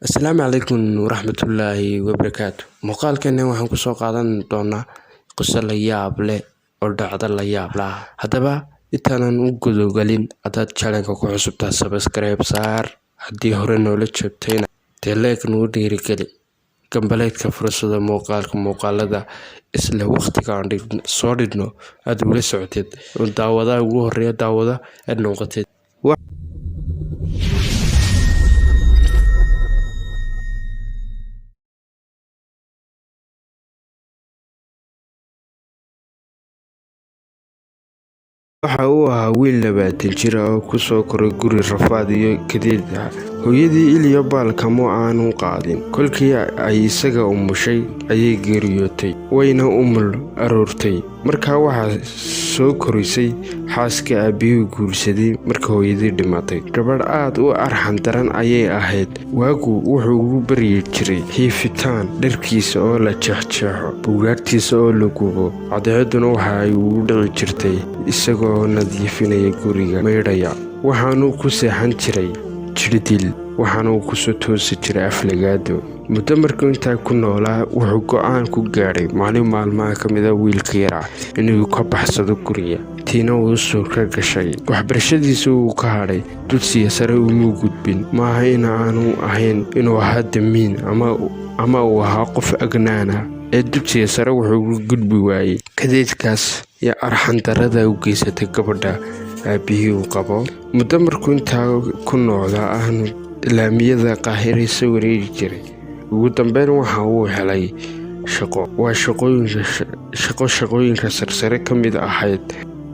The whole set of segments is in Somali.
Asalaamu calaykum waraxmatullaahi wabarakaatu. Muuqaalkeena waxaan kusoo qaadan doonaa qiso la yaab leh oo dhacdo la yaab lah. Haddaba intaanan u gudagalin, haddaad channelka ku cusubtaa, subscribe saar. Haddii hore noola joogtayna, dee like nagu dhiirigeli, gambaleedka fursada muuqaalka muuqaalada isla waqtiga aan soo dhigno aad ula socotid oo daawadaha ugu horeeya daawada aad noqotid. Waxa uu ahaa wiil 20 jir ah oo ku soo koray guri rafaad iyo kadeed ah. Hooyadii il iyo baal kama aanu qaadin. Kolkii ay isaga umushay ayay geeriyootay, wayna umul aroortay. Markaa waxaa soo korisay xaaska aabbihii guursaday marka hooyadii dhimatay. Gabadh aad u arxan daran ayay ahayd. Waagu wuxuu ugu baryi jiray hiifitaan, dharkiisa oo la jeexjeexo, buugaagtiisa oo la gubo. Cadceedduna waxa ay ugu dhici jirtay isagoo nadiifinaya guriga, maydhaya. Waxaanuu ku seexan jiray jidhdil, waxaana uu kusoo toosi jiray aflagaado. Muddo markuu intaa ku noolaa, wuxuu go'aan ku gaadhay maalin maalmaha ka mid a wiilka yaraa inuu ka baxsado guriga. Tiina uu suurka gashay. Waxbarashadiisa wuu ka hadhay, dugsiga sare umuu gudbin. Maaha in aanu ahayn inuu ahaa damiin ama uu ahaa qof agnaana ee dugsiga sare wuxuu uga gudbi waayey kadeedkaas iyo arxan darrada u geysatay gabadha aabbihii uu qabo. Muddo markuu intaa ku noolaa aanu laamiyada Qaahira isa wareegi jiray. Ugu dambeyn waxa uu helay shaqo. Waa shaqo shaqooyinka sarsare ka mid ahayd.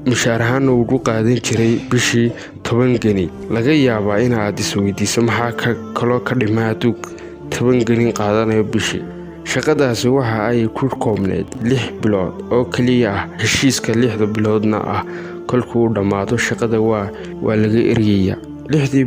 Mushaar ahaana uu ku qaadan jiray bishii 10 geni. Laga yaabaa inaad isweydiiso maxaa kaloo ka dhima hadduu 10 geni qaadanayo bishii. Shaqadaasi waxa ay ku koobnayd 6 bilood oo keliya ah. Heshiiska 6da biloodna ah kolkuu dhammaado shaqada waa laga eryayaa. 6dii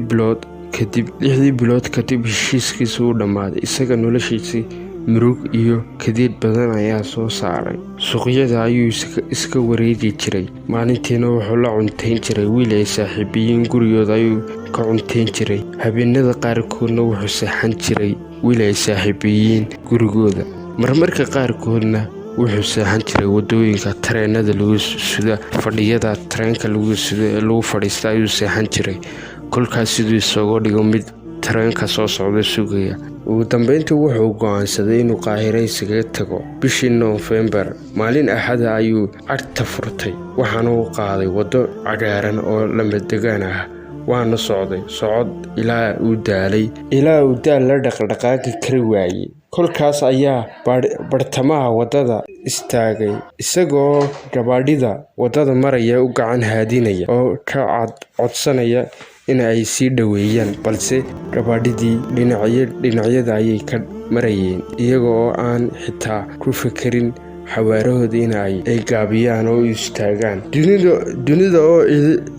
bilood kadib heshiiskiisii uu dhammaaday, isaga noloshiisii murug iyo kadeed badan ayaa soo saaray. Suuqyada ayuu iska wareegi jiray. Maalintiina wuxuu la cuntayn jiray wiil ay saaxiibiyiin, gurigooda ayuu ka cuntayn jiray. Habeenada qaarkoodna wuxuu seexan jiray wiil ay saaxiibiyiin gurigooda. Marmarka qaarkoodna wuxuu seexan jiray wadooyinka tareenada lagu suda, fadhiyada tareenka lagu sudo ee lagu fadhiista ayuu seexan jiray. Kolkaas siduu isooga dhigo mid tareenka soo socda sugaya. Ugu dambeyntii wuxuu go'aansaday inuu Qaahira isaga tago. Bishii Noofembar, maalin Axada ayuu cagta furtay, waxaana uu qaaday waddo cagaaran oo lamadegaan ah. Waana socday socod ilaa uu daalay, ilaa uu daal la dhaqdhaqaaqi kari waayey. Kolkaas ayaa bartamaha waddada istaagay isagoo gawaadhida waddada maraya u gacan haadinaya oo ka codsanaya in ay sii dhoweeyaan, balse gawaadhidii dhinacyada ayay ka marayeen iyaga oo aan xitaa ku fekerin xawaarahooda in ay gaabiyaan oo istaagaan. Dunida oo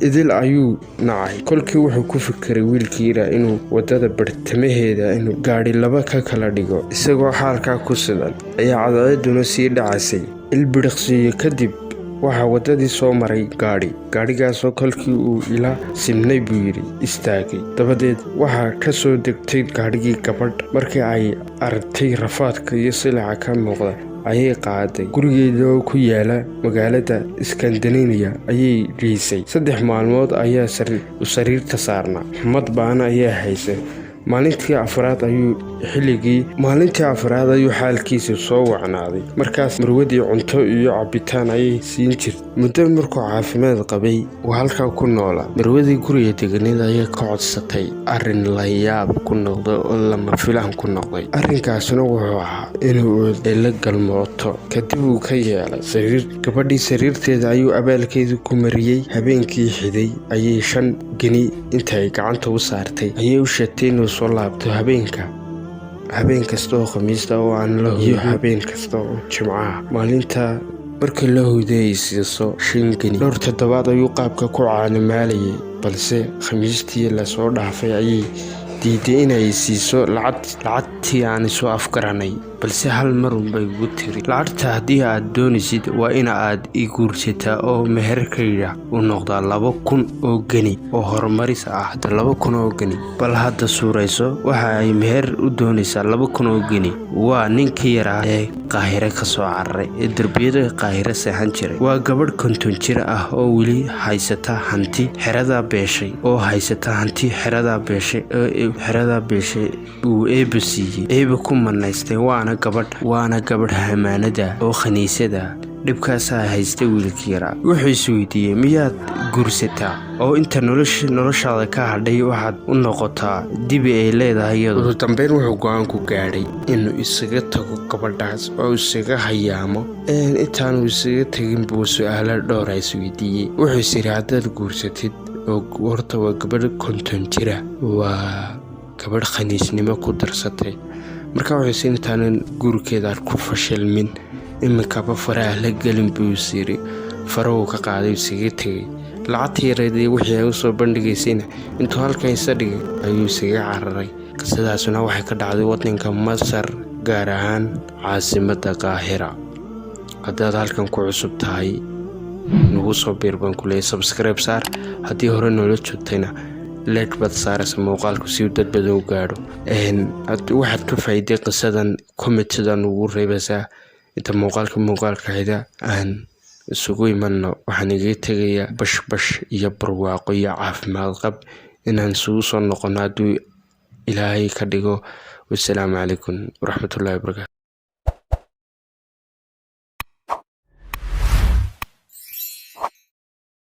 idil ayuu nacay. Kolkii wuxuu ku fekeray wiilkii yaraa inuu waddada bartamaheeda inuu gaadhi laba ka kala dhigo. Isagoo xaalkaa ku sidan ayaa cadceedduna sii dhacaysay. Ilbiriqsiyo kadib waxaa waddadii soo maray gaadhi. Gaadhigaasoo kolkii uu ila simnay buu yidhi istaagay. Dabadeed waxaa ka soo degtay gaadhigii gabadh. Markii ay aragtay rafaadka iyo silica ka muuqda ayay qaaday. Gurigeeda oo ku yaala magaalada Iskandinaviya ayay geysay. 3 maalmood ayaa sariirta saarnaa. Xumad ba'an ayaa haysay. Maalintii afraad ayuu xaalkiisa soo wacnaaday. Markaas marwadii cunto iyo cabitaan ayay siin jirtay. Muddo markuu caafimaad qabay uu halkaa ku noolaa. Marwadii guriga deganeed ayaa ka codsatay arrin la yaab ku noqday oo lama filaan ku noqday. Arrinkaasna wuxuu ahaa inuu la galmooto. Kadib uu ka yeelay. Gabadhii sariirteeda ayuu abaalkeedii ku mariyey. Habeenkii xigay ayay 5 geni intay gacanta u saartay ayay u sheegtay inuu soo laabto habeenka. Habeen kasta oo Khamiista oo aan la hoyo, habeen kasta oo Jimcaha. Maalinta markii la hoyday ay siiso 5 geni. Dhowr toddobaad ayuu qaabka ku caanimaalayay, balse Khamiistii la soo dhaafay ayay diiday inay siiso lacagtii aan isu afgaranay. Balse hal mar unbay igu tiri, "Lacagta haddii aad doonaysid, waa in aad i guursataa oo meherkayga uu noqdaa 2000 oo geni oo horumaris ah." 2000 oo geni, bal hadda suurayso waxa ay meher u doonaysaa 2000 oo geni. Waa ninkii yaraa ee Qaahire ka soo cararay, ee derbiyada Qaahire seexan jiray. Waa gabadh 50 jir ah oo weli haysata hanti xeradaa beeshay, oo haysata hanti xeradaa beeshay, xeradaa beeshay uu Eeba siiyey, Eeba ku manaystay. Waana gabadh hamaanada oo khaniisada. Dhibkaasaa haystay wiilkii yaraa. Wuxuu isweydiiyey, "Miyaad guursataa oo inta noloshaada ka hadhay waxaad u noqotaa dibi ay leedahay iyadu?" Ugu dambeyn wuxuu go-aan ku gaadhay inuu isaga tago gabadhaas oo isaga hayaamo. Intaanu isaga tegin buu su-aalo dhowra isweydiiyey. Wuxuu is yidhi, "Haddaad guursatid oo horta waa gabadh 50 jira, waa gabadh khaniisnimo ku darsatay." Marka wuxuu is intaanan guurkeeda ku fashilmin iminkaba faraha la gelin, buu is yidhi. Farahuu ka qaaday, isaga tegay. Lacagta yareedii wixii ay usoo bandhigaysayna intuu halkan isa dhigay ayuu isaga cararay. Qisadaasuna waxay ka dhacday waddanka Masar, gaar ahaan caasimadda Qaahira. Haddaad halkan ku cusub tahay, nagu soo biir baan ku leeyay, subscribe saar. Haddii hore noola joogtayna, like baad saaraysa muuqaalku si uu dad badan u gaadho. Waxaad ka faa'iiday qisadan comment-idan ugu reebaysaa. Inta muuqaalka muuqaalka xiga aan isugu imanno, waxaan igaga tegayaa bashbash iyo barwaaqo iyo caafimaad qab inaan isugu soo noqono hadduu Ilaahay ka dhigo. Wasalaamu calaykum waraxmatullahi wabarakaatu.